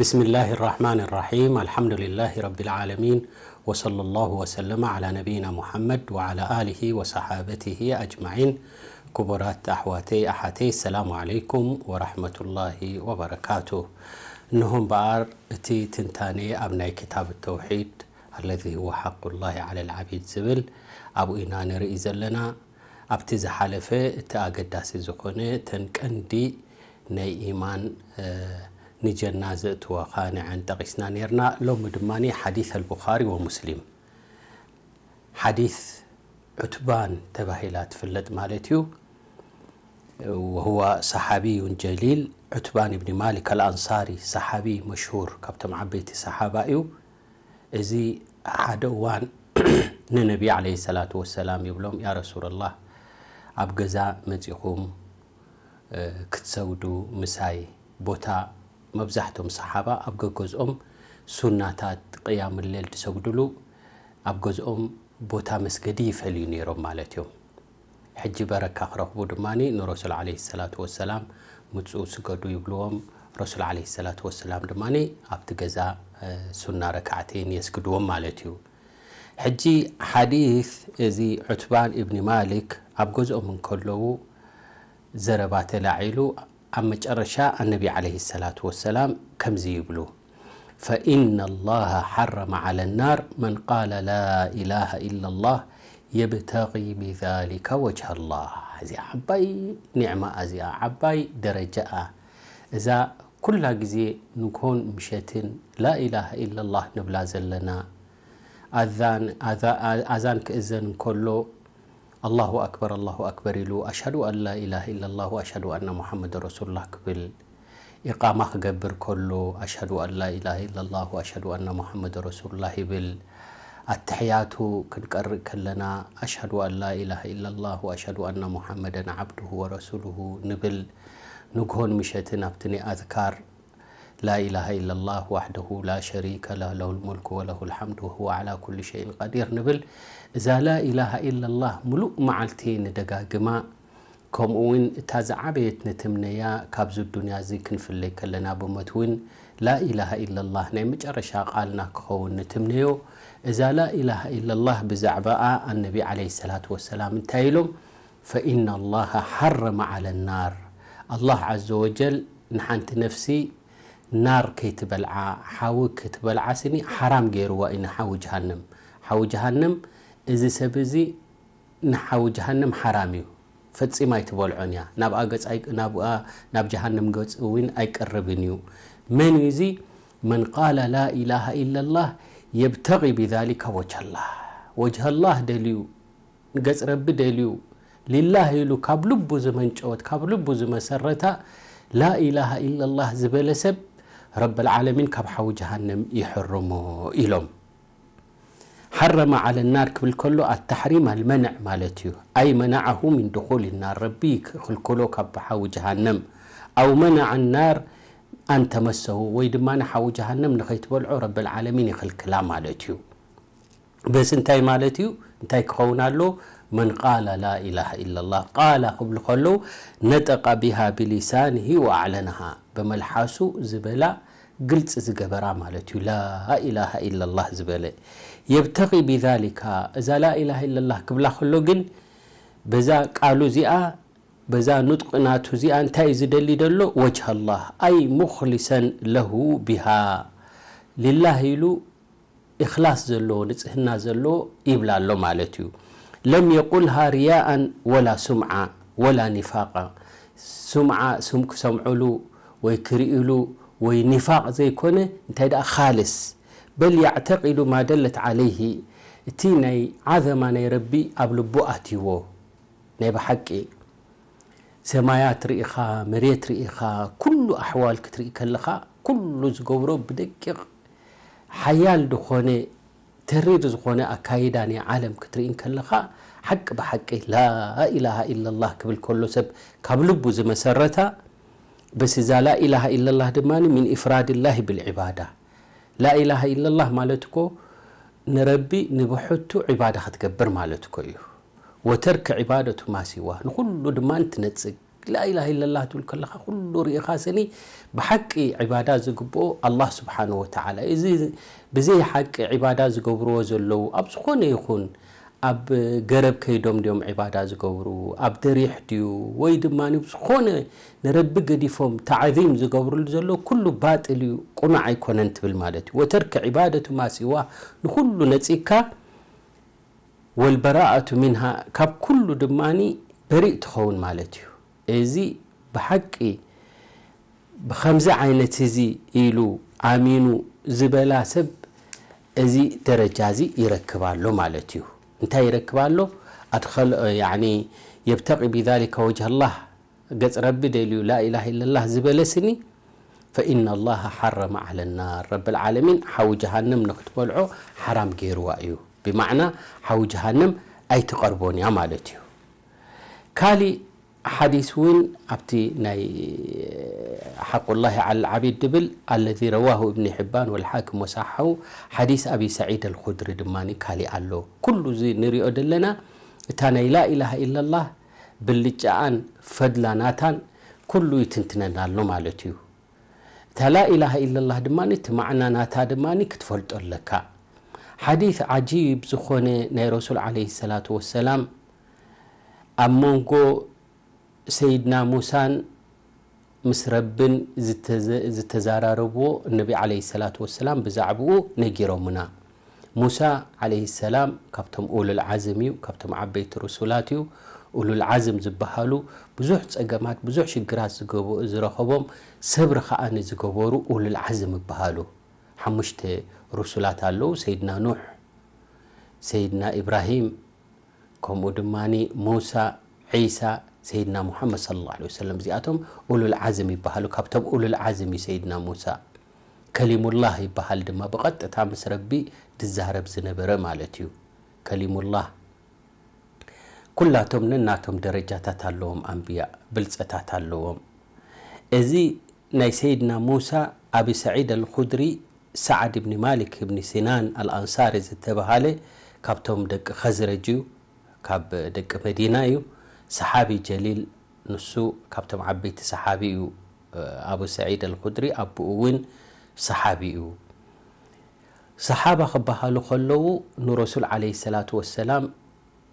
بسم الله الرحمن الرحيم. الحمد لله رب العالمين. وصلى الله وسلم على نبينا محمد وعلى آله وصحابته أجمعين. ክቡራት ኣሕዋተይ ኣሓተይ፣ السلام عليكم ورحمة الله وبركاته። እንሆ እምበኣር እቲ ትንታኔ ኣብ ናይ ክታብ ተውሒድ الذي هو حق الله على العبيد ዝብል ኣብኡ ኢና ንርኢ ዘለና። ኣብቲ ዝሓለፈ እቲ ኣገዳሲ ዝኾነ እተን ቀንዲ ናይ ኢማን፣ እ፣ ንጀና ዘእትወኻ ንዐን ጠቒስና ነይርና። ሎሚ ድማ ሓዲስ ኣልቡኻሪ ወሙስሊም፣ ሓዲስ ዑትባን ተባሂላ ትፍለጥ ማለት እዩ። وهو صحابي جليل، ዑትባን ኢብኒ ማሊክ ኣልኣንሳሪ፣ ሰሓቢ መሽሁር፣ ካብቶም ዓበይቲ ሰሓባ እዩ። እዚ ሓደ እዋን ንነቢ ዓለይሂ ሰላቱ ወሰላም ይብሎም፣ ያ ረሱለላህ፣ ኣብ ገዛ መጺኹም፣ እ፣ ክትሰግዱ ምሳይ። ቦታ መብዛሕቶም ሰሓባ ኣብ ገገዝኦም ሱናታት ቅያም ሌል ዝሰግድሉ ኣብ ገዝኦም ቦታ መስገዲ ይፈልዩ ነይሮም ማለት እዮም። ሕጂ በረካ ክረኽቡ ድማ ንረሱል ዓለይሂ ሰላቱ ወሰላም፣ "ምጹ ስገዱ" ይብልዎም። ረሱል ዓለይሂ ሰላቱ ወሰላም ድማ ኣብቲ ገዛ፣ እ፣ ሱና ረካዕተይን የስግድዎም ማለት እዩ። ሕጂ ሓዲስ እዚ ዑትባን ኢብኒ ማሊክ ኣብ ገዝኦም እንከለዉ ዘረባ ተላዒሉ፣ ኣብ መጨረሻ ኣነቢ ዓለይሂ ሰላቱ ወሰላም ከምዚ ይብሉ፣ فإن الله حرم على النار من قال لا إله إلا الله يبتغي بذلك وجه الله። እዚኣ ዓባይ ኒዕማ፣ እዚኣ ዓባይ ደረጃኣ፣ እዛ ኩላ ግዜ ንግሆን ምሸትን ላኢላሃ ኢለላህ ንብላ ዘለና፣ ኣዛን፣ ኣዛ-፣ ኣዛን ክእዘን እንከሎ፣ ኣላሁ ኣክበር፣ ኣላሁ ኣክበር ኢሉ፣ ኣሽሃዱ ኣን ላ ኢላሃ ኢለላህ ወኣሽሃዱ ኣነ ሙሓመድ ረሱሉላህ ክብል፣ ኢቃማ ክገብር ከሎ፣ ኣሽሃዱ ኣን ላ ኢላሃ ኢለላህ ወኣሽሃዱ ኣነ ሙሓመድ ረሱሉላህ ይብል። ኣተሕያቱ ክንቀርእ ከለና፣ ኣሽሃዱ ኣን ላ ኢላሃ ኢለላህ ወኣሽሃዱ ኣነ ሙሓመደን ዓብዱሁ ወረሱሉሁ ንብል። ንግሆን ምሸትን ኣብቲ ናይ ኣዝካር ላ ኢላሃ ኢለላህ ዋሕደሁ ላ ሸሪከ ለህ ለሁል ሙልኩ ወለሁል ሓምዱ ወሁወ ዓላ ኩሊ ሸይን ቀዲር ንብል። እዛ ላ ኢላሃ ኢለላህ ምሉእ መዓልቲ ንደጋግማ። ከምኡ እውን እታ ዝዓበየት ንትምነያ፣ ካብዚ ዱንያ እዚ ክንፍለይ ከለና ብሞት እውን ላ ኢላሃ ኢለላህ ናይ መጨረሻ ቃልና ክኸውን ንትምነዮ። እዛ ላ ኢላሃ ኢለላህ ብዛዕባኣ ኣነቢ ዓለይሂ ሰላቱ ወሰላም እንታይ ኢሎም? ፈኢነ ላሃ ሓረመ ዓለ ናር። ኣላህ ዓዘ ወጀል ንሓንቲ ነፍሲ ናር ከይትበልዓ፣ ሓዊ ክትበልዓ ስኒ ሓራም ገይርዋ እዩ፣ ንሓዊ ጀሃነም። ሓዊ ጀሃነም፣ እዚ ሰብ እዚ ንሓዊ ጀሃነም ሓራም እዩ። ፈጺማ ኣይትበልዖን እያ። ናብኣ ገጽ ኣይ-፣ ናብኣ፣ ናብ ጀሃነም ገጽ እውን ኣይቀርብን እዩ። መን እዩ እዚ? መን ቃለ ላ ኢላሃ ኢለላህ የብተጊ ቢዛሊካ ወጅሀላህ። ወጅሀላህ ደልዩ፣ ንገጽ ረቢ ደልዩ፣ ሊላህ ኢሉ ካብ ልቡ ዝመንጨወት፣ ካብ ልቡ ዝመሰረታ ላ ኢላሃ ኢለላህ ዝበለ ሰብ ረብል ዓለሚን ካብ ሓዊ ጀሃነም ይሕርሞ ኢሎም። ሓረመ ዓለ ናር ክብል ከሎ ኣታሕሪም ኣልመንዕ ማለት እዩ። ኣይ መነዐሁ ሚን ድኹል ናር፣ ረቢ ይኽልክሎ ካብ ሓዊ ጀሃነም። ኣው መነዐ ናር ኣን ተመሰሁ፣ ወይ ድማ ንሓዊ ጀሃነም ንኸይትበልዖ ረብል ዓለሚን ይኽልክላ ማለት እዩ። በስ እንታይ ማለት እዩ? እንታይ ክኸውን ኣሎ? መን ቃለ ላ ኢላሃ ኢለላህ፣ ቃለ ክብሉ ከለዉ፣ ነጠቀ ቢሃ ብሊሳንሂ ወኣዕለነሃ፣ ብመልሓሱ ዝበላ፣ ግልጺ ዝገበራ ማለት እዩ። ላ ኢላሃ ኢለላህ ዝበለ፣ የብተጊ ቢዛሊካ፣ እዛ ላ ኢላሃ ኢለላህ ክብላ ከሎ ግን፣ በዛ ቃሉ እዚኣ፣ በዛ ኑጥቂ ናቱ እዚኣ እንታይ እዩ ዝደሊ ዘሎ? ወጅሃላህ፣ ኣይ ሙኽሊሰን ለሁ ቢሃ፣ ሊላህ ኢሉ ኢኽላስ ዘለዎ፣ ንጽህና ዘለዎ ይብላ ኣሎ ማለት እዩ። ለም የቁልሃ ሪያኣን ወላ ሱምዓ ወላ ኒፋቃ። ሱምዓ፣ ስም ክሰምዑሉ ወይ ክርእሉ ወይ ኒፋቅ ዘይኮነ፣ እንታይ ደኣ፣ ኻልስ። በል ያዕተቂዱ ማ ደለት ዓለይሂ፣ እቲ ናይ ዓዘማ ናይ ረቢ ኣብ ልቡ ኣትይዎ። ናይ ብሓቂ ሰማያት ርኢኻ፣ መሬት ርኢኻ፣ ኩሉ ኣሕዋል ክትርኢ ከለኻ፣ ኩሉ ዝገብሮ ብደቂቕ ሓያል ዝኾነ፣ ተሪር ዝኾነ ኣካይዳ ናይ ዓለም ክትርኢ እንከለኻ፣ ሓቂ ብሓቂ ላኢላሃ ኢለላህ ክብል ከሎ ሰብ ካብ ልቡ ዝመሰረታ፣ በስ እዛ ላኢላሃ ኢለላህ ድማ ሚን ኢፍራድላሂ ብልዒባዳ። ላኢላሃ ኢለላህ ማለት እኮ ንረቢ ንብሕቱ ዒባዳ ክትገብር ማለት እኮ እዩ። ወተርክ ዒባደቱ ማ ሲዋ፣ ንኹሉ ድማ እንትነጽግ፣ ላኢላሃ ኢለላህ ትብል ከለኻ ኩሉ ርኢኻ ስኒ ብሓቂ ዒባዳ ዝግብኦ ኣላህ ስብሓንሁ ወተዓላ እዩ። እዚ ብዘይ ሓቂ ዒባዳ ዝገብርዎ ዘለዉ ኣብ ዝኾነ ይኹን ኣብ ገረብ ከይዶም ድዮም ዒባዳ ዝገብሩ፣ ኣብ ደሪሕ ድዩ ወይ ድማ ዝኾነ ንረቢ ገዲፎም ታዕዚም ዝገብርሉ ዘሎ ኩሉ ባጥል እዩ፣ ቁኑዕ ኣይኮነን ትብል ማለት እዩ። ወተርክ ዒባደቱ ማሲዋ ንኩሉ ነፂግካ ወልበራኣቱ ሚንሃ ካብ ኩሉ ድማ በሪእ ትኸውን ማለት እዩ። እዚ ብሓቂ ብኸምዚ ዓይነት እዚ ኢሉ ኣሚኑ ዝበላ ሰብ እዚ ደረጃ እዚ ይረክብ ኣሎ ማለት እዩ። እንታይ ይረክብ ኣሎ? ኣድኸል ያኒ የብተቂ ቢዛሊከ ወጅሃ ላህ ገጽ ረቢ ደልዩ ላኢላሃ ኢለላህ ዝበለ ስኒ ፈኢነ ላሃ ሓረመ ዓለ ናር ረብል ዓለሚን ሓዊ ጀሃነም ንክትበልዖ ሓራም ገይርዋ እዩ። ብማዕና ሓዊ ጀሃነም ኣይትቐርቦን እያ ማለት እዩ። ካሊእ ሓዲስ እውን ኣብቲ ናይ ሓቁላሂ ዓለ ዓቢድ ድብል ኣለዚ ረዋሁ እብኒ ሕባን ወልሓክም ወሳሓሁ ሓዲስ ኣቢ ሰዒድ ኣልኹድሪ ድማ ካሊእ ኣሎ። ኩሉ እዚ ንሪኦ ዘለና እታ ናይ ላኢላሃ ኢለላህ ብልጫኣን ፈድላ ናታን ኩሉ ይትንትነና ኣሎ ማለት እዩ። እታ ላኢላሃ ኢለላህ ድማ እቲ ማዕና ናታ ድማ ክትፈልጦ ኣለካ። ሓዲስ ዓጂብ ዝኾነ ናይ ረሱል ዓለይሂ ሰላቱ ወሰላም ኣብ መንጎ ሰይድና ሙሳን ምስ ረብን ዝተዘ- ዝተዛራረብዎ እነቢ ዓለይሂ ሰላቱ ወሰላም ብዛዕብኡ ነጊሮምና። ሙሳ ዓለይሂ ሰላም ካብቶም ኡሉል ዓዝም እዩ፣ ካብቶም ዓበይቲ ሩሱላት እዩ። ኡሉል ዓዝም ዝበሃሉ ብዙሕ ጸገማት ብዙሕ ሽግራት ዝገበ- ዝረኸቦም ሰብሪ ከኣ ንዝገበሩ ኡሉል ዓዝም ይበሃሉ። ሓሙሽተ ሩሱላት ኣለዉ፣ ሰይድና ኑሕ፣ ሰይድና ኢብራሂም፣ ከምኡ ድማ ሙሳ፣ ዒሳ፣ ሰይድና ሙሓመድ ሰለላሁ ዐለይሂ ወሰለም። እዚኣቶም ኡሉል ዓዝም ይበሃሉ። ካብቶም ኡሉል ዓዝም እዩ ሰይድና ሙሳ። ከሊሙላህ ይበሃል ድማ ብቐጥታ ምስ ረቢ ድዛረብ ዝነበረ ማለት እዩ። ከሊሙላህ ኩላቶም ነናቶም ደረጃታት ኣለዎም፣ ኣንብያ ብልጸታት ኣለዎም። እዚ ናይ ሰይድና ሙሳ ኣቢ ሰዒድ ኣልኹድሪ ሰዓድ እብኒ ማሊክ እብኒ ሲናን ኣልኣንሳሪ ዝተባሃለ ካብቶም ደቂ ኸዝረጅ እዩ፣ ካብ ደቂ መዲና እዩ። ሰሓቢ ጀሊል ንሱ ካብቶም ዓበይቲ ሰሓቢ እዩ። ኣቡ ሰዒድ ኣልኹድሪ ኣቦኡ እውን ሰሓቢ እዩ። ሰሓባ ክበሃሉ ከለዉ ንረሱል ዓለይሂ ሰላቱ ወሰላም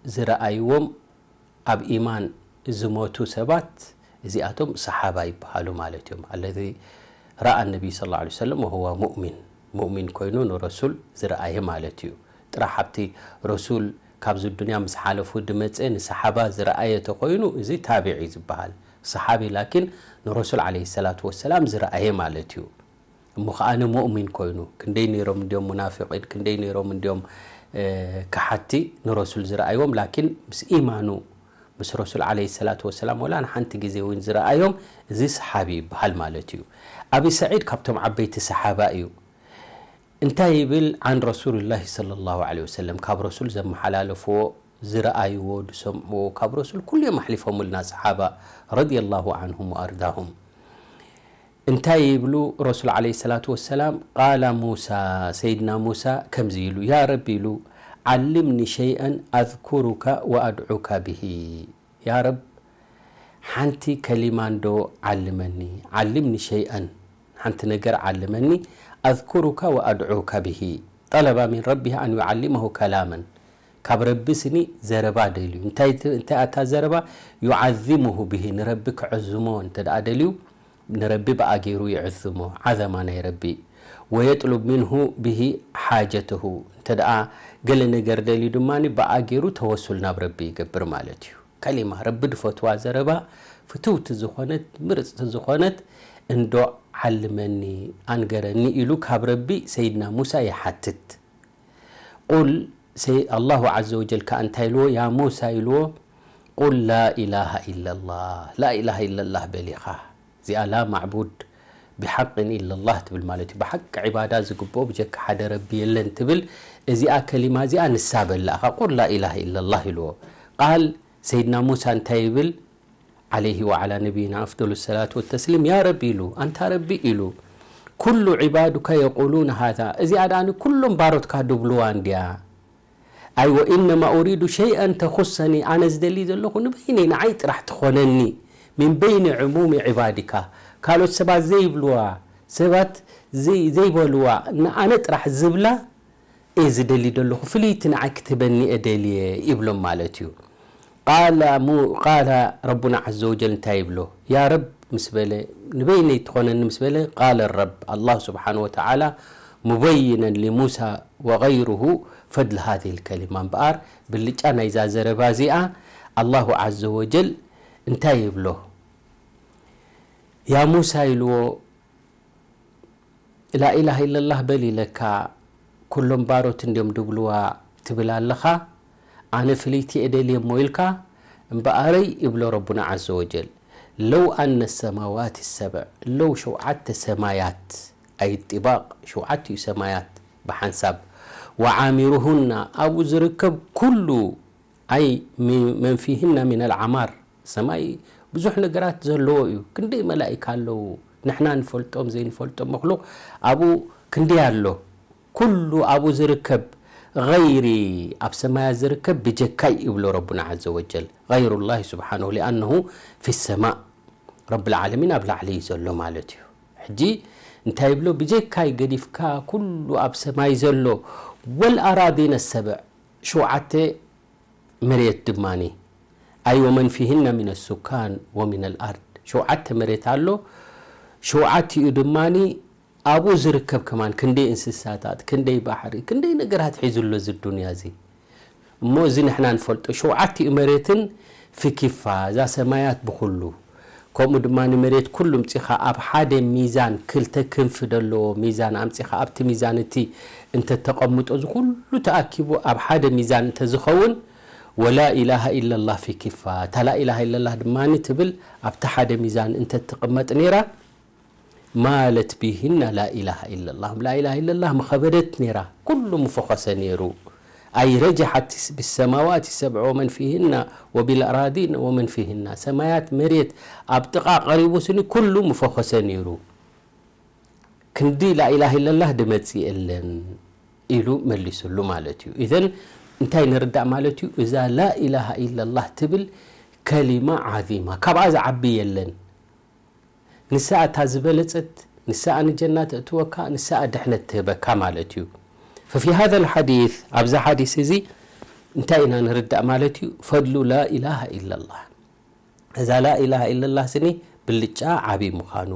ዝረኣይዎም ኣብ ኢማን ዝሞቱ ሰባት እዚኣቶም ሰሓባ ይበሃሉ ማለት እዮም። ኣለዚ ረኣ ነቢይ ሰለላሁ ዐለይሂ ወሰለም ወሁወ ሙእሚን፣ ሙእሚን ኮይኑ ንረሱል ዝረኣየ ማለት እዩ። ጥራሕ ኣብቲ ረሱል ካብዚ ዱንያ ምስ ሓለፉ ድመፀ ንሰሓባ ዝረኣየ ተኮይኑ እዚ ታቢዒ ዝበሃል። ሰሓቢ ላኪን ንረሱል ዓለይሂ ሰላቱ ወሰላም ዝረኣየ ማለት እዩ። እሞ ከኣ ሙእሚን ኮይኑ ክንደይ ነይሮም እንዲዮም ሙናፊቂን፣ ክንደይ ነይሮም እንዲዮም ከሓቲ ንረሱል ዝረኣይዎም፣ ላኪን ምስ ኢማኑ ምስ ረሱል ዓለይሂ ሰላቱ ወሰላም ወላ ንሓንቲ ግዜ እውን ዝረኣዮም እዚ ሰሓቢ ይበሃል ማለት እዩ። ኣቢ ሰዒድ ካብቶም ዓበይቲ ሰሓባ እዩ። እንታይ ይብል? ዓን ረሱልላሂ ሰለላሁ ዐለይሂ ወሰለም፣ ካብ ረሱል ዘመሓላለፍዎ ዝረኣይዎ ዝሰምዕዎ ካብ ረሱል ኩሉ እዮም ኣሕሊፎምልና ሰሓባ ረዲየላሁ ዓንሁም ወኣርዳሁም። እንታይ ይብሉ ረሱል ዓለይሂ ሰላቱ ወሰላም? ቃላ ሙሳ፣ ሰይድና ሙሳ ከምዚ ኢሉ፣ ያ ረቢ ኢሉ፣ ዓልምኒ ሸይአን ኣዝኩሩካ ወኣድዑካ ብሂ። ያ ረብ ሓንቲ ከሊማ እንዶ ዓልመኒ፣ ዓልምኒ ሸይአን፣ ሓንቲ ነገር ዓልመኒ፣ ኣዝኩሩካ ወኣድዑካ ብሂ። ጠለባ ሚን ረቢሂ ኣን ዩዓልመሁ ከላመን፣ ካብ ረቢ ስኒ ዘረባ ደልዩ። እንታይ ት- እንታይ ኣታ ዘረባ? ዩዓዚሙሁ ብሂ፣ ንረቢ ክዕዝሞ እንተ ደኣ ደልዩ ንረቢ ብኣ ገይሩ ይዕዝሞ፣ ዓዘማ ናይ ረቢ። ወየጥሉብ ሚንሁ ብሂ ሓጀትሁ፣ እንተ ደኣ ገለ ነገር ደልዩ ድማ ብኣ ገይሩ ተወሱል ናብ ረቢ ይገብር ማለት እዩ። ከሊማ ረቢ ድፈትዋ ዘረባ ፍትውቲ ዝኾነት ምርፅቲ ዝኾነት እንዶ ዓልመኒ ኣንገረኒ ኢሉ ካብ ረቢ ሰይድና ሙሳ ይሓትት። ቁል፣ ሰይ- ኣላሁ ዓዘ ወጀል ከኣ እንታይ ኢልዎ? ያ ሙሳ ኢልዎ፣ ቁል ላኢላሃ ኢለላህ፣ ላኢላሃ ኢለላህ በል ኢኻ። እዚኣ ላ ማዕቡድ ብሓቅን ኢለላህ ትብል ማለት እዩ። ብሓቂ ዒባዳ ዝግብኦ ብጀካ ሓደ ረቢ የለን ትብል። እዚኣ ከሊማ እዚኣ ንሳ በላ ኢኻ። ቁል ላኢላሃ ኢለላህ ኢልዎ። ቃል ሰይድና ሙሳ እንታይ ይብል? ዓለይሂ ወዓላ ነቢይና ኣፍደሉ ሰላት ወተስሊም፣ ያ ረቢ ኢሉ፣ ኣንታ ረቢ ኢሉ፣ ኩሉ ዒባዱካ የቁሉነ ሃዛ፣ እዚኣ ደኣ ኩሎም ባሮትካ ድብልዋ እንድያ። ኣይ ወኢነማ ኡሪዱ ሸይአን ተኹሰኒ፣ ኣነ ዝደሊ ዘለኹ ንበይነይ ንዓይ ጥራሕ ትኾነኒ፣ من بين عموم عبادك، ካልኦት ሰባት ዘይብልዋ፣ ሰባት ዘይ-፣ ዘይበልዋ፣ ንኣነ ጥራሕ ዝብላ እየ ዝደሊ ዘለኹ፣ ፍልይቲ ንዓይ ክትህበኒ እየ ደልየ ይብሎም ማለት እዩ። ቃለ ሙ-፣ ቃለ ረቡና ዐዘ ወጀል እንታይ ይብሎ? ያ ረብ ምስ በለ፣ ንበይነይ ትኾነኒ ምስ በለ፣ ቃለ ረብ፣ ኣላህ ስብሓነ ወተዓላ ሙበይነን ሊሙሳ ወገይሩሁ ፈድል ሃዚሂል ከሊማ። እምበኣር ብልጫ ናይዛ ዘረባ እዚኣ ኣላሁ ዐዘ ወጀል እንታይ ይብሎ? ያ ሙሳ ኢልዎ፣ ላኢላሃ ኢለላህ በል ኢለካ፣ ኩሎም ባሮት እንድዮም ድብልዋ ትብል ኣለኻ፣ ኣነ ፍልይቲ እየ ደልየ እሞ ኢልካ፣ እምበኣረይ ይብሎ ረቡና ዐዘ ወጀል፣ ለው ኣነ ሰማዋት ሰብዕ፣ ለው ሸውዓተ ሰማያት፣ ኣይ ጢባቕ ሸውዓቲኡ ሰማያት ብሓንሳብ፣ ወዓሚሩሁና፣ ኣብኡ ዝርከብ ኩሉ ኣይ ሚ-፣ መን ፊህና ሚነል ዓማር፣ ሰማይ ብዙሕ ነገራት ዘለዎ እዩ። ክንደይ መላኢካ ኣለዉ፣ ንሕና ንፈልጦም ዘይንፈልጦም መክሉቕ ኣብኡ ክንደይ ኣሎ። ኩሉ ኣብኡ ዝርከብ፣ ገይሪ፣ ኣብ ሰማያት ዝርከብ ብጀካይ ይብሎ ረቡና ዐዘ ወጀል። ገይሩላሂ ስብሓነሁ ሊኣነሁ ፊ ሰማእ፣ ረብል ዓለሚን ኣብ ላዕሊ እዩ ዘሎ ማለት እዩ። ሕጂ እንታይ ይብሎ? ብጀካይ ገዲፍካ ኩሉ ኣብ ሰማይ ዘሎ፣ ወልኣራዲነ ሰብዕ፣ ሸውዓተ መሬት ድማኒ፣ ኣይ ወመን ፊህነ ሚነ ሱካን ወሚነል ኣርድ፣ ሸውዓተ መሬት ኣሎ። ሸውዓቲኡ ድማኒ ኣብኡ ዝርከብ ከማን ክንደይ እንስሳታት፣ ክንደይ ባሕሪ፣ ክንደይ ነገራት ሒዙ ኣሎ እዚ ዱንያ እዚ። እሞ እዚ ንሕና ንፈልጦ ሸውዓቲኡ መሬትን ፊኪፋ፣ እዛ ሰማያት ብኹሉ፣ ከምኡ ድማ ንመሬት ኩሉ ምጺኻ ኣብ ሓደ ሚዛን፣ ክልተ ክንፊ ዘለዎ ሚዛን ኣምጺኻ ኣብቲ ሚዛን እቲ እንተተቐምጦ፣ እዚ ኩሉ ተኣኪቡ ኣብ ሓደ ሚዛን እንተዝኸውን፣ ወላ ኢላሃ ኢለላህ ፊኪፋ፣ እታ ላ ኢላሃ ኢለላህ ድማ ትብል ኣብቲ ሓደ ሚዛን እንተትቕመጥ ነይራ፣ ማለት ቢሂና ላኢላሃ ኢለላህ። ላኢላሃ ኢለላህ ምኸበደት ነይራ፣ ኩሉ ምፈኾሰ ነይሩ። ኣይ ረጀሓት ብሰማዋት ሰብዕ ወመን ፊሂና ወቢልኣራዲን ወመን ፊሂና። ሰማያት መሬት ኣብ ጥቓ ቀሪቡ ስኒ ኩሉ ምፈኾሰ ነይሩ። ክንዲ ላኢላሃ ኢለላህ ድመጽእ የለን ኢሉ መሊሱሉ ማለት እዩ። ኢዘን እንታይ ንርዳእ ማለት እዩ? እዛ ላኢላሃ ኢለላህ ትብል ከሊማ ዓዚማ፣ ካብኣ ዝዓቢ የለን። ንሳ እታ ዝበለጸት፣ ንሳ ንጀና ተእትወካ፣ ንሳ ድሕነት ትህበካ ማለት እዩ። ففي هذا الحديث፣ ኣብዚ ሓዲስ እዚ እንታይ ኢና ንርዳእ ማለት እዩ? ፈድሉ ላ ኢላሃ ኢለላህ። እዛ ላ ኢላሃ ኢለላህ ስኒ ብልጫ ዓቢ ምዃኑ፣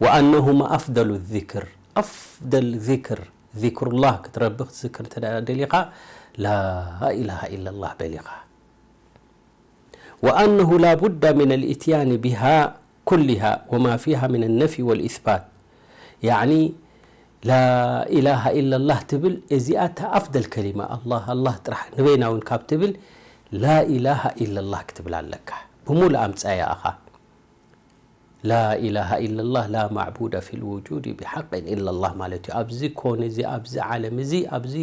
وأنهما أفضل الذكر، أفضل ذكر، ذكر الله ክትረቢ ክትዝክር እንተ ደኣ ደሊኻ ላ ኢላሃ ኢለላህ በል ኢኻ። وأنه لا بد من الإتيان بها كلها وما فيها من النفي والإثبات. يعني لا إله إلا الله ትብል እዚኣ እታ ኣፍደል ከሊማ ኣላህ ኣላህ ጥራሕ ንበይና እውን ካብ ትብል لا إله إلا الله ክትብል ኣለካ። ብሙሉእ ኣምጻያ ኣኻ። لا إله إلا الله لا معبود في الوجود بحق إلا الله ማለት እዩ። ኣብዚ ኮን እዚ ኣብዚ ዓለም እዚ ኣብዚ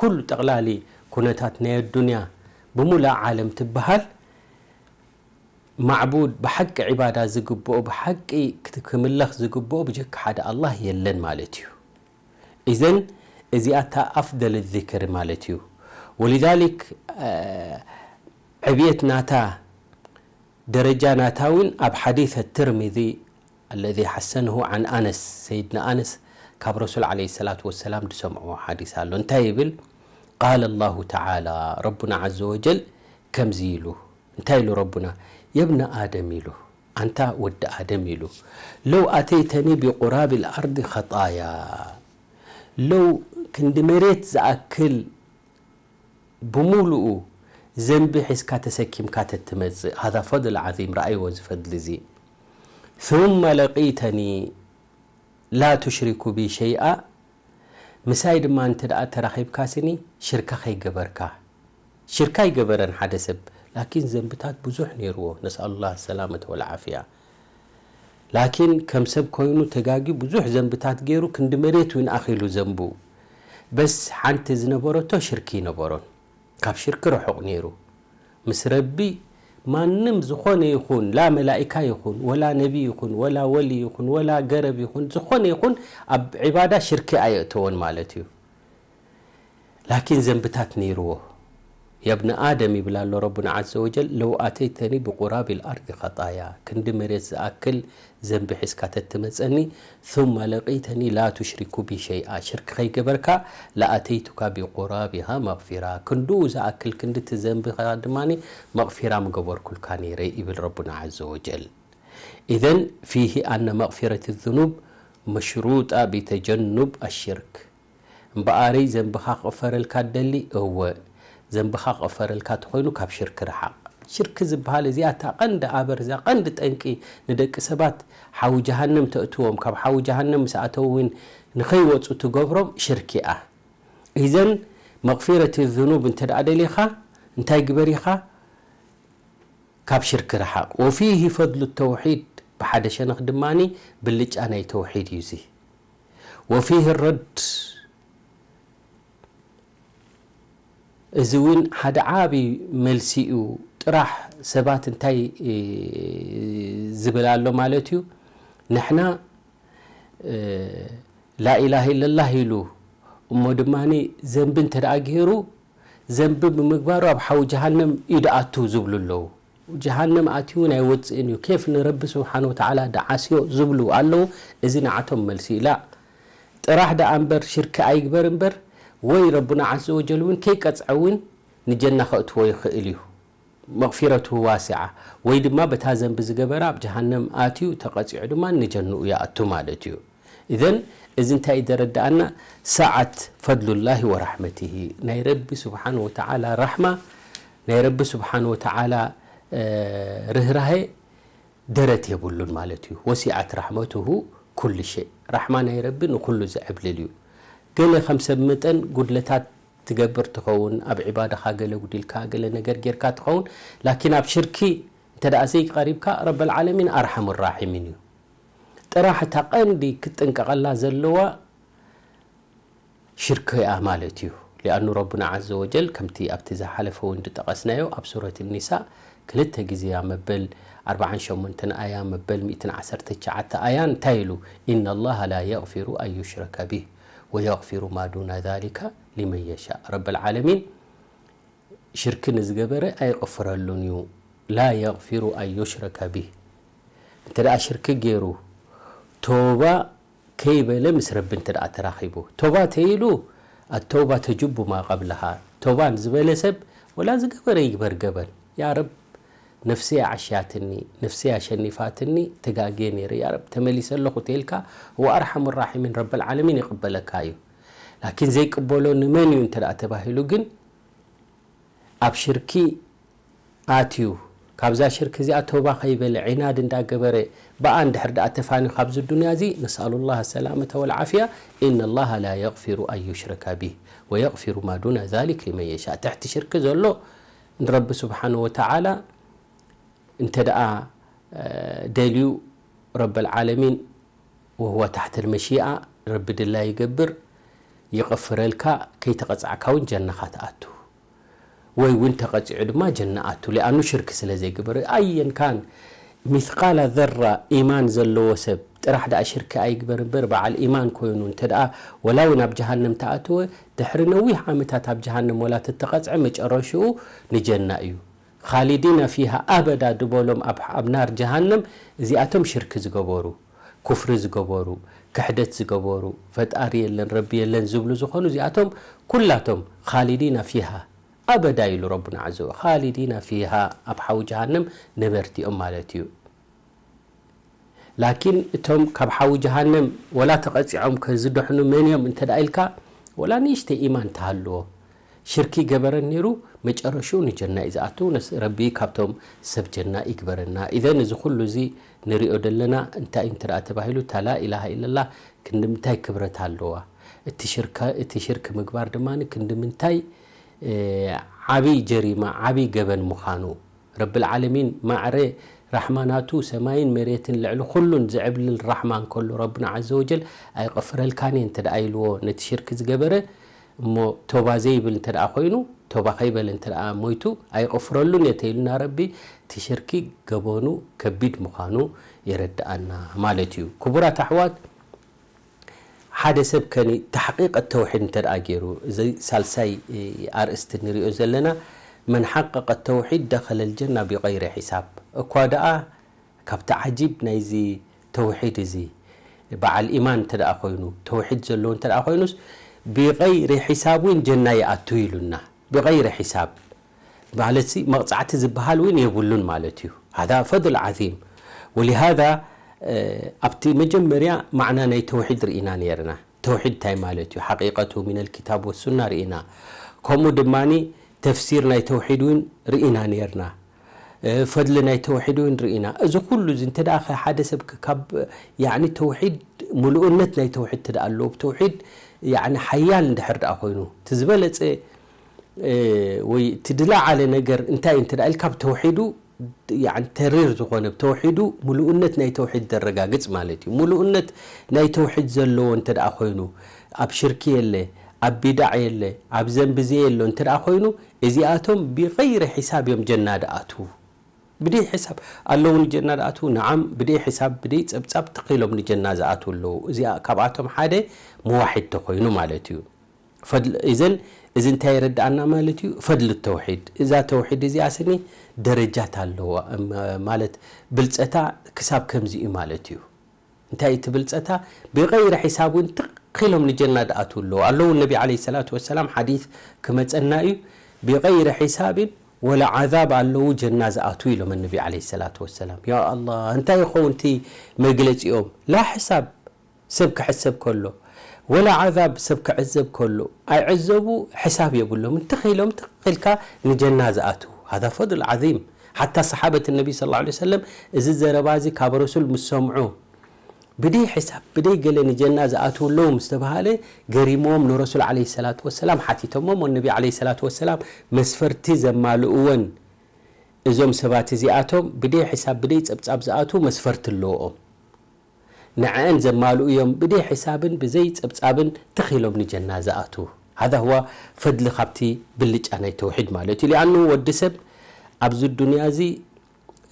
ኩሉ ጠቕላሊ ኩነታት ናይ ኣዱንያ ብሙሉእ ዓለም ትበሃል ማዕቡድ ብሓቂ ዒባዳ ዝግብኦ ብሓቂ ክት-፣ ክምለኽ ዝግብኦ ብጀካ ሓደ ኣላህ የለን ማለት እዩ። ኢዘን እዚኣ እታ ኣፍደል ዚክር ማለት እዩ። ወሊዛሊክ ዕብየት ናታ ደረጃ ናታ እውን ኣብ ሓዲስ ትርሚዚ الذي حسنه عن أنس، ሰይድና ኣነስ ካብ ረሱል ዓለይሂ ሰላቱ ወሰላም ዝሰምዕዎ ሓዲስ ኣሎ። እንታይ ይብል? قال الله تعالى፣ ረቡና ዓዘ ወጀል ከምዚ ኢሉ፣ እንታይ ኢሉ ረቡና? የብነ ኣደም ኢሉ፣ ኣንታ ወዲ ኣደም ኢሉ፣ ለው ኣተይተኒ ቢቁራቢ ልኣርዲ ኸጣያ፣ ለው ክንዲ መሬት ዝኣክል ብምሉኡ ዘንቢ ሒዝካ ተሰኪምካ ተትመጽእ፣ ሃዛ ፈድል ዓዚም፣ ረኣይዎ እዚ ፈድሊ እዚ። ثم لقيتني لا تشرك بي شيئا፣ ምሳይ ድማ እንተ ደኣ ተራኺብካ ስኒ ሽርካ ከይገበርካ። ሽርካ ኣይገበረን ሓደ ሰብ፣ ላኪን ዘንብታት ብዙሕ ነይርዎ፣ ነስኣሉላህ ሰላመተ ወልዓፍያ። ላኪን ከም ሰብ ኮይኑ ተጋግዩ ብዙሕ ዘንብታት ገይሩ፣ ክንዲ መሬት እውን ኣኺሉ ዘንቡ። በስ ሓንቲ ዝነበረቶ ሽርኪ ይነበሮን። ካብ ሽርኪ ርሑቕ ነይሩ። ምስ ረቢ ማንም ዝኾነ ይኹን፣ ላ መላኢካ ይኹን፣ ወላ ነቢ ይኹን፣ ወላ ወሊ ይኹን፣ ወላ ገረብ ይኹን፣ ዝኾነ ይኹን ኣብ ዒባዳ ሽርኪ ኣየእተዎን ማለት እዩ። ላኪን ዘንብታት ነይርዎ። يا ابن آدم ይብል ኣሎ ረቡና عز وجل، لو أتيتني بقراب الأرض خطايا ክንዲ መሬት ዝኣክል ዘንቢ ሒዝካ ተትመጸኒ ثم لقيتني لا تشرك بي شيئا ሽርክ ከይገበርካ لأتيتك بقرابها مغفرة ክንድኡ ዝኣክል ክንዲ እቲ ዘንብኻ ድማ መቕፊራ ምገበርኩልካ ነይረ ይብል ረቡና عز وجل. إذن فيه أن مغفرة الذنوب مشروطة بتجنب الشرك እምበኣረይ ዘንብኻ ክቕፈረልካ ትደሊ? እወ። ዘንብኻ ክቕፈረልካ ተኾይኑ ካብ ሽርክ ርሓቕ። ሽርክ ዝበሃል እዚኣ እታ ቀንዲ ኣበር እዛ ቀንዲ ጠንቂ ንደቂ ሰባት ሓዊ ጀሃነም ተእትዎም ካብ ሓዊ ጀሃነም ምስ ኣተው እውን ንኸይወፁ ትገብሮም ሽርክ እያ። ኢዘን መቕፊረት ዙኑብ እንተ ደኣ ደሊኻ እንታይ ግበር ኢኻ? ካብ ሽርክ ርሓቕ። وفيه فضل التوحيد ብሓደ ሸነኽ ድማ ብልጫ ናይ ተውሒድ እዩ እዚ። وفيه الرد እዚ እውን ሓደ ዓቢ መልሲ እዩ። ጥራሕ ሰባት እንታይ ዝብል ኣሎ ማለት እዩ? ንሕና ላኢላሃ ኢለላህ ኢሉ እሞ ድማ ዘንቢ እንተ ደኣ ገይሩ ዘንቢ ብምግባሩ ኣብ ሓዊ ጀሃነም እዩ ደኣቱ ዝብሉ ኣለዉ። ጀሃነም ኣትዩ እውን ኣይወፅእን እዩ። ኬፍ ንረቢ ስብሓን ወተዓላ ደዓስዮ ዝብሉ ኣለዉ። እዚ ንዓቶም መልሲ እዩ። ላ ጥራሕ ደኣ እምበር ሽርክ ኣይግበር እምበር ወይ ረቡና ዓዘ ወጀል እውን ከይቀፅዐ እውን ንጀና ከእትዎ ይኽእል እዩ። መቕፊረቱ ዋሲዓ ወይ ድማ በታ ዘንቢ ዝገበረ ኣብ ጀሃነም ኣትዩ ተቐፂዑ ድማ ንጀንኡ ይኣቱ ማለት እዩ። إذن እዚ እንታይ እዩ ዘረድኣና? سعة فضل الله ورحمته ናይ ረቢ ስብሓን ወተዓላ ራሕማ ናይ ረቢ ስብሓን ወተዓላ ርህራሄ ደረት የብሉን ማለት እዩ። وسعت رحمته كل شيء ራሕማ ናይ ረቢ ንኩሉ ዝዕብልል እዩ። ገለ ከም ሰብ መጠን ጉድለታት ትገብር ትኸውን፣ ኣብ ዒባዳኻ ገለ ጉዲልካ፣ ገለ ነገር ጌርካ ትኸውን፣ ላኪን ኣብ ሽርኪ እንተ ደኣ ዘይቀሪብካ ረበል ዓለሚን ኣርሓሙ ራሒሚን እዩ። ጥራሕ እታ ቀንዲ ክትጥንቀቐላ ዘለዋ ሽርክ እያ ማለት እዩ። ሊኣኑ ረቡና ዓዘ ወጀል ከምቲ ኣብቲ ዝሓለፈ እውን ዝጠቐስናዮ ኣብ ሱረት ኒሳእ ክልተ ግዜ እያ መበል ኣርባዓን ሸሞንተን ኣያ መበል ሚእትን ዓሰርተ ትሽዓተ ኣያ እንታይ ኢሉ? إن الله لا يغفر أن يشرك به ويغفر ما دون ذلك لمن يشاء ረበል ዓለሚን ሽርክ ንዝገበረ ኣይቕፍረሉን እዩ። لا يغفر أن يشرك به እንተ ደኣ ሽርክ ገይሩ ቶባ ከይበለ ምስ ረቢ እንተ ደኣ ተራኺቡ ቶባ ተይሉ ኣተውባ ተጅቡ ማ ቀብለሃ ቶባ ንዝበለ ሰብ ወላ ዝገበረ ይግበር ገበን ያ ረብ ነፍሰይ ዓሽያትኒ ነፍሰይ ኣሸኒፋትኒ ተጋግየ ነይረ ያ ረብ ተመሊሰ ኣለኹ ተይልካ ወኣርሓሙ ራሒሚን ረበል ዓለሚን ይቕበለካ እዩ። ላኪን ዘይቅበሎ ንመን እዩ እንተ ደኣ ተባሂሉ ግን ኣብ ሽርኪ ኣትዩ ካብዛ ሽርክ እዚኣ ተውባ ከይበለ ዒናድ እንዳገበረ ብኣ እንድሕር ደኣ ተፋንዩ ካብዚ ዱንያ እዚ نسأل الله السلامة والعافية إن الله لا يغفر أن يشرك به ويغفر ما دون ذلك لمن يشاء ትሕቲ ሽርክ ዘሎ ንረቢ ስብሓን ወተዓላ እንተ ደኣ ደልዩ ረበል ዓለሚን وهو تحت المشيئة ረቢ ድላ ይገብር ይቕፍረልካ ከይተቐጻዕካ እውን ጀነኻ ትኣቱ ወይ እውን ተቐጺዑ ድማ ጀና ኣቱ ሊኣኑ ሽርክ ስለ ዘይግበር ኣየን ካን ሚስቃላ ዘራ ኢማን ዘለዎ ሰብ ጥራሕ ደኣ ሽርክ ኣይግበር እምበር በዓል ኢማን ኮይኑ እንተ ደኣ ወላ እውን ኣብ ጀሃነም ተኣተወ ድሕሪ ነዊሕ ዓመታት ኣብ ጀሃነም ወላ ተተቐጽዐ መጨረሽኡ ንጀና እዩ ኻሊዲና ፊሃ ኣበዳ ድበሎም ኣብ ናር ጀሃነም እዚኣቶም ሽርክ ዝገበሩ ኩፍሪ ዝገበሩ ክሕደት ዝገበሩ ፈጣሪ የለን ረቢ የለን ዝብሉ ዝኾኑ እዚኣቶም ኩላቶም ኻሊዲና ፊሃ ኣበዳ ኢሉ ረቡና ዓዘ ወ- ኻሊዲና ፊሃ ኣብ ሓዊ ጀሃነም ነበርቲ እዮም ማለት እዩ። ላኪን እቶም ካብ ሓዊ ጀሃነም ወላ ተቐፂዖም ከዝድሕኑ መን እዮም እንተ ደኣ ኢልካ ወላ ንእሽተይ ኢማን ተሃልዎ ሽርኪ ገበረን ነይሩ መጨረሽኡ ንጀና እዩ ዝኣቱ ነስ ረቢ ካብቶም ሰብ ጀና ይግበረና ኢዘን እዚ ኩሉ እዚ ንሪኦ ዘለና እንታይ እንተ ደኣ ተባሂሉ እታ ላኢላሃ ኢለላ ክንዲ ምንታይ ክብረት ኣለዋ እቲ ሽርክ ምግባር ድማ ክንዲ ምንታይ ዓብይ ጀሪማ ዓብይ ገበን ምዃኑ ረብል ዓለሚን ማዕረ ራሕማ ናቱ ሰማይን መሬትን ልዕሊ ኩሉን ዝዕብልል ራሕማ እንከሎ ረብና ዓዘ ወጀል ኣይቐፍረልካን እየ እንተ ደኣ ኢልዎ ነቲ ሽርክ ዝገበረ እሞ ቶባ ዘይብል እንተ ደኣ ኮይኑ ቶባ ከይበለ እንተ ደኣ ሞይቱ ኣይቐፍረሉን እየ ተኢሉና ረቢ እቲ ሽርኪ ገበኑ ከቢድ ምዃኑ የረድኣና ማለት እዩ። ክቡራት ኣሕዋት ሓደ ሰብ ከኒ ተሕቂቀት ተውሒድ እንተ ደኣ ገይሩ እዚ ሳልሳይ ኣርእስቲ ንሪኦ ዘለና መን ሓቀቀ ተውሒድ ደኸለል ጀና ቢገይሪ ሒሳብ። እኳ ደኣ ካብቲ ዓጂብ ናይዚ ተውሒድ እዚ በዓል ኢማን እንተ ደኣ ኮይኑ፣ ተውሒድ ዘለዎ እንተ ደኣ ኮይኑስ፣ ቢገይሪ ሒሳብ እውን ጀና ይኣቱ ኢሉና። ቢገይሪ ሒሳብ ማለትሲ መቕጻዕቲ ዝበሃል እውን የብሉን ማለት እዩ። ሃዛ ፈድል ዓዚም። ወሊሃዛ ኣብቲ መጀመርያ ማዕና ናይ ተውሒድ ርኢና ነይርና። ተውሒድ እንታይ ማለት እዩ? ሓቂቀቱ ሚነል ኪታብ ወሱና ርኢና። ከምኡ ድማኒ ተፍሲር ናይ ተውሒድ እውን ርኢና ነይርና። ፈድሊ ናይ ተውሒድ እውን ርኢና። እዚ ኩሉ እዚ እንተ ደኣ ሓደ ሰብ ካብ ያኒ ተውሒድ፣ ምሉእነት ናይ ተውሒድ እንተ ደኣ ኣለዎ፣ ብተውሒድ ያኒ ሓያል እንድሕር ደኣ ኮይኑ፣ እቲ ዝበለጸ ወይ እቲ ድላዓለ ነገር እንታይ እንተ ደኣ ኢልካ፣ ብተውሒዱ ያኒ ተሪር ዝኾነ፣ ብተውሒዱ ምሉእነት ናይ ተውሒድ ዘረጋግጽ ማለት እዩ። ምሉእነት ናይ ተውሒድ ዘለዎ እንተ ደኣ ኮይኑ፣ ኣብ ሽርኪ የለ፣ ኣብ ቢዳዕ የለ፣ ኣብ ዘንቢ ዘየሎ እንተ ደኣ ኮይኑ፣ እዚኣቶም ቢገይሪ ሒሳብ እዮም ጀና ድኣትዉ። ብደይ ሒሳብ ኣለዉ ንጀና ድኣትዉ። ነዓም፣ ብደይ ሒሳብ፣ ብደይ ጸብጻብ ትኺሎም ንጀና ዝኣትዉ ኣለዉ። እዚኣ ካብኣቶም ሓደ ሙዋሒድ ተኾይኑ ማለት እዩ። ፈድል፣ እዘን፣ እዚ እንታይ የረድኣና ማለት እዩ? ፈድል ተውሒድ። እዛ ተውሒድ እዚኣ ስኒ ደረጃት ኣለዋ፣ እም፣ ማለት ብልጸታ ክሳብ ከምዚ እዩ ማለት እዩ። እንታይ እቲ ብልጸታ? ቢገይሪ ሒሳብ እውን ትኽ ኢሎም ንጀና ድኣትዉ ኣለዉ። ኣለዉ ነቢ ዓለይሂ ሰላቱ ወሰላም ሓዲስ ክመጸና እዩ። ቢገይሪ ሒሳብን ወላ ዓዛብ ኣለዉ ጀና ዝኣትዉ ኢሎም ነቢ ዓለይሂ ሰላቱ ወሰላም። ያ ኣላህ፣ እንታይ ይኸውን እቲ መግለጺኦም? ላ ሕሳብ፣ ሰብ ክሕሰብ ከሎ፣ ወላ ዓዛብ ሰብ ክዕዘብ ከሎ፣ ኣይዕዘቡ፣ ሕሳብ የብሎምን። ትኽ ኢሎም ትኽ ኢልካ ንጀና ዝኣትዉ። ሃዛ ፈድል ዓዚም። ሓታ ሰሓበት ነቢ ሰለላሁ ዐለይሂ ወሰለም እዚ ዘረባ እዚ ካብ ረሱል ምስ ሰምዑ፣ ብደይ ሕሳብ፣ ብደይ ገለ ንጀና ዝኣትዉ ኣለዉ ምስ ተባሃለ፣ ገሪምዎም ንረሱል ዓለይሂ ሰላቱ ወሰላም ሓቲቶሞም። ወነቢ ዓለይሂ ሰላቱ ወሰላም መስፈርቲ ዘማልእወን እዞም ሰባት እዚኣቶም ብደይ ሕሳብ፣ ብደይ ጸብጻብ ዝኣትዉ መስፈርቲ ኣለዎም። ንዐአን ዘማልኡ እዮም ብደይ ሕሳብን ብዘይ ጸብጻብን ትኽ ኢሎም ንጀና ዝኣትዉ። ሃዛ ሁዋ ፈድሊ ካብቲ ብልጫ ናይ ተውሒድ ማለት እዩ። ሊኣኑ ወዲ ሰብ ኣብዚ ዱንያ እዚ፣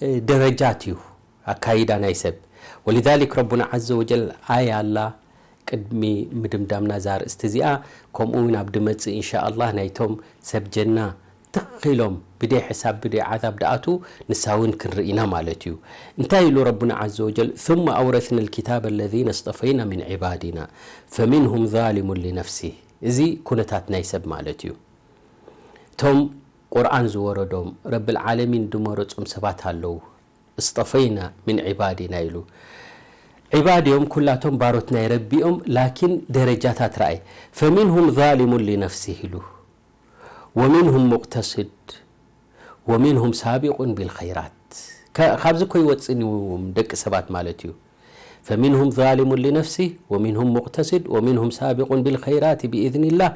እ፣ ደረጃት እዩ ኣካይዳ ናይ ሰብ። ወሊዛሊክ ረቡና ዐዘ ወጀል ኣያ ኣላ፣ ቅድሚ ምድምዳምና እዛ ኣርእስቲ እዚኣ፣ ከምኡ እውን ኣብ ድመጽእ ኢንሻ ኣላህ ናይቶም ሰብ ጀና ትኽ ኢሎም ብደይ ሕሳብ ብደይ ዓዛብ ድኣትዉ ንሳ እውን ክንርኢ ኢና ማለት እዩ። እንታይ ኢሉ ረቡና ዐዘ ወጀል? ثم أورثنا الكتاب الذين اصطفينا من عبادنا فمنهم ظالم لنفسه። እዚ ኩነታት ናይ ሰብ ማለት እዩ። እቶም ቁርኣን ዝወረዶም ረብል ዓለሚን ድመረጾም ሰባት ኣለዉ። እስጠፈይና ሚን ዒባዲና ኢሉ። ዒባድ እዮም፣ ኩላቶም ባሮት ናይ ረቢ እዮም፣ ላኪን ደረጃታት ረኣይ። ፈሚንሁም ዛሊሙን ሊነፍሲህ ኢሉ፣ ወሚንሁም ሙቅተስድ፣ ወሚንሁም ሳቢቁን ቢልኸይራት። ከ-፣ ካብዚ እኮ ይወፅን እዩ ደቂ ሰባት ማለት እዩ። ፈሚንሁም ዛሊሙን ሊነፍሲህ፣ ወሚንሁም ሙቅተስድ፣ ወሚንሁም ሳቢቁን ቢልኸይራት ብኢዝኒላህ፣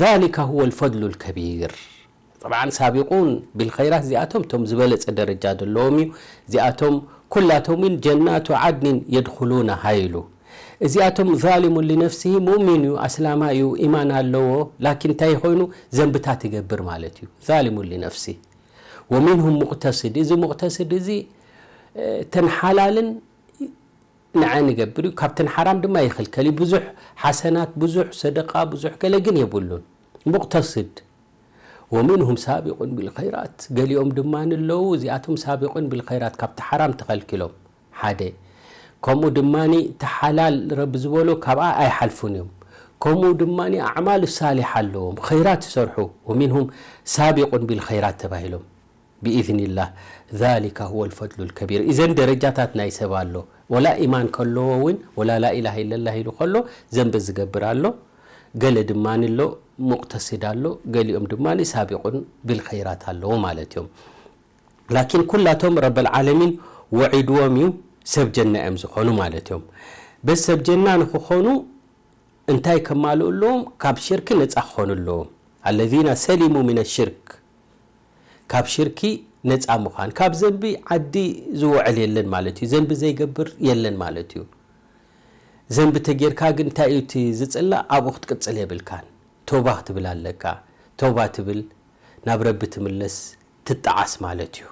ዛሊከ ሁወል ፈድሉል ከቢር። ጠብዓን ሳቢቁን ቢልኸይራት እዚኣቶም እቶም ዝበለጸ ደረጃ ዘለዎም እዩ። እዚኣቶም ኩላቶም እውን ጀናቱ ዓድኒን የድኹሉናሃ ኢሉ። እዚኣቶም ዛሊሙን ሊነፍሲሂ ሙእሚን እዩ፣ ኣስላማ እዩ፣ ኢማን ኣለዎ፣ ላኪን እንታይ ኮይኑ ዘንብታት ይገብር ማለት እዩ። ዛሊሙን ሊነፍሲሂ። ወሚንሁም ሙቅተስድ፣ እዚ ሙቅተስድ እዚ፣ እ፣ ተን ሓላልን ንዓ ንገብር እዩ፣ ካብተን ሓራም ድማ ይኽልከል እዩ። ብዙሕ ሓሰናት፣ ብዙሕ ሰደቃ፣ ብዙሕ ገለ ግን የብሉን። ሙቅተስድ። ወሚንሁም ሳቢቁን ቢልኸይራት፣ ገሊኦም ድማ ኣለዉ፣ እዚኣቶም ሳቢቁን ቢልኸይራት፣ ካብቲ ሓራም ተኸልኪሎም። ሓደ። ከምኡ ድማ እቲ ሓላል ረቢ ዝበሎ ካብኣ ኣይሓልፉን እዮም። ከምኡ ድማ ኣዕማል ሳሊሓ ኣለዎም፣ ኸይራት ይሰርሑ። ወሚንሁም ሳቢቁን ቢልኸይራት ተባሂሎም። ብኢዝኒላህ፣ ዛሊከ ሁወል ፈድሉል ከቢር። ኢዘን ደረጃታት ናይ ሰብ ኣሎ። ወላ ኢማን ከለዎ እውን፣ ወላ ላኢላሃ ኢለላህ ኢሉ ከሎ፣ ዘንቢ ዝገብር ኣሎ። ገለ ድማ ኣሎ፣ ሙቅተሲድ ኣሎ። ገሊኦም ድማ ሳቢቁን ቢልኸይራት ኣለዉ ማለት እዮም። ላኪን ኩላቶም ረበል ዓለሚን ወዒድዎም እዩ፣ ሰብ ጀና እዮም ዝኾኑ ማለት እዮም። በስ ሰብ ጀና ንክኾኑ እንታይ ከማልኡ ኣለዎም? ካብ ሽርክ ነጻ ክኾኑ ኣለዎም። አለዚነ ሰሊሙ ሚነ ሽርክ፣ ካብ ሽርኪ ነጻ ምዃን። ካብ ዘንቢ ዓዲ ዝውዕል የለን ማለት እዩ። ዘንቢ ዘይገብር የለን ማለት እዩ። ዘንቢ ተጌርካ ግን እንታይ እዩ እቲ ዝጽላእ? ኣብኡ ክትቅጽል የብልካን። ተውባ ክትብል ኣለካ። ተውባ ትብል፣ ናብ ረቢ ትምለስ፣ ትጠዓስ ማለት እዩ።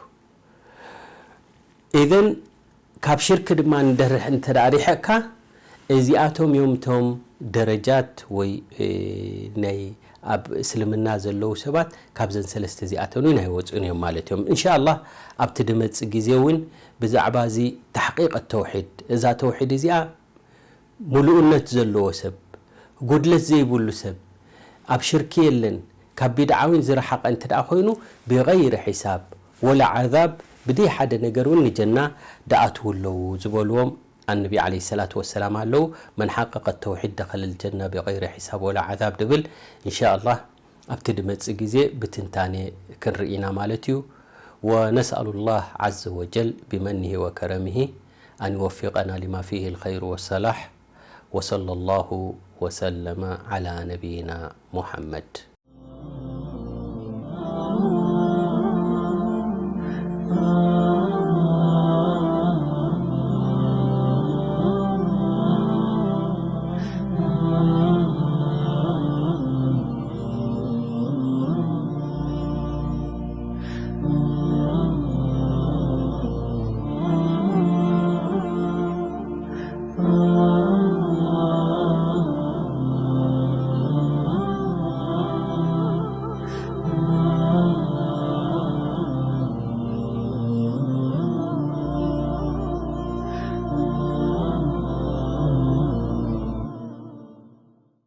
ኢዘን ካብ ሽርክ ድማ ንደርሕ እንተ ደኣ ሪሕቕካ፣ እዚኣቶም እዮም እቶም ደረጃት ወይ፣ እ፣ ናይ ኣብ እስልምና ዘለዉ ሰባት ካብዘን ሰለስተ እዚኣተን እውን ኣይወፁን እዮም ማለት እዮም። እንሻ ኣላህ ኣብቲ ድመፅእ ግዜ እውን ብዛዕባ እዚ ተሕቂቅ ተውሒድ፣ እዛ ተውሒድ እዚኣ ምሉእነት ዘለዎ ሰብ፣ ጉድለት ዘይብሉ ሰብ፣ ኣብ ሽርኪ የለን፣ ካብ ቢድዓ እውን ዝረሓቐ እንተ ደኣ ኮይኑ ብገይሪ ሒሳብ ወላ ዓዛብ ብደይ ሓደ ነገር እውን ንጀና ደኣትዉ ኣለዉ ዝበልዎም ኣነቢ ዓለይሂ ሰላቱ ወሰላም ኣለዉ። መን ሓቀቀ ተውሒድ ደኸለል ጀና ብገይሪ ሒሳብ ወላ ዓዛብ ድብል እንሻ ኣላህ ኣብቲ ድመጽእ ግዜ ብትንታኔ ክንርኢ ኢና ማለት እዩ። ونسأل الله عز وجل بمنه وكرمه أن يوفقنا لما فيه الخير والصلاح. وصلى الله وسلم على نبينا محمد.